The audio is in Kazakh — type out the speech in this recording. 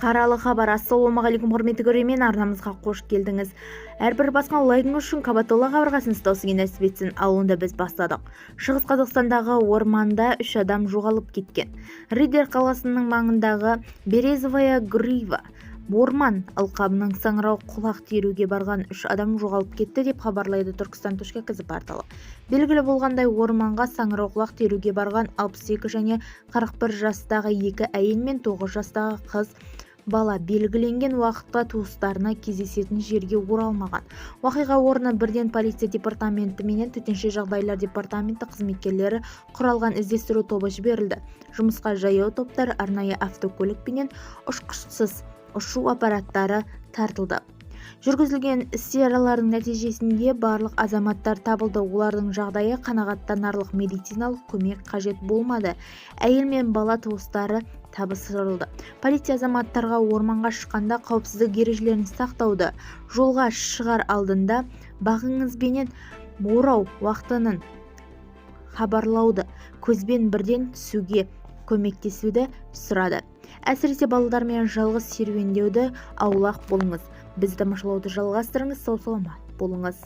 Қаралы хабар. Ассалаумағалейкум, құрметті көрермен, арнамызға қош келдіңіз. Әрбір басқан лайкыңыз үшін Қабатолла қабырғасын ұстау сізге нәсіп етсін. Ал онда біз бастадық. Шығыс Қазақстандағы орманда үш адам жоғалып кеткен. Риддер қаласының маңындағы Березовая Грива орман алқабының саңырауқұлақ теруге барған үш адам жоғалып кетті деп хабарлайды Түркістан.Kz порталы. Белгілі болғандай, орманға саңырауқұлақ теруге барған 62 және 41 жастағы екі әйел мен 9 жастағы қыз бала белгіленген уақытта туыстарына кездесетін жерге оралмаған. Оқиға орнына бірден полиция департаменті менен төтенше жағдайлар департаменті қызметкерлері құралған іздестіру тобы жіберілді. Жұмысқа жаяу топтар, арнайы автокөлік пенен ұшқышсыз ұшу аппараттары тартылды. Жүргізілген іс-шаралардың нәтижесінде барлық азаматтар табылды. Олардың жағдайы қанағаттанарлық, медициналық көмек қажет болмады. Әйел мен бала туыстары табыстырылды. Полиция азаматтарға орманға шыққанда қауіпсіздік ережелерін сақтауды, жолға шығар алдында бағыңызбенен орау уақытының хабарлауды, көзбен бірден түсуге көмектесуді сұрады. Әсіресе балалармен жалғыз серуендеуді аулақ болыңыз. Бізді тамашалауды жалғастырыңыз. Сау саламат болыңыз.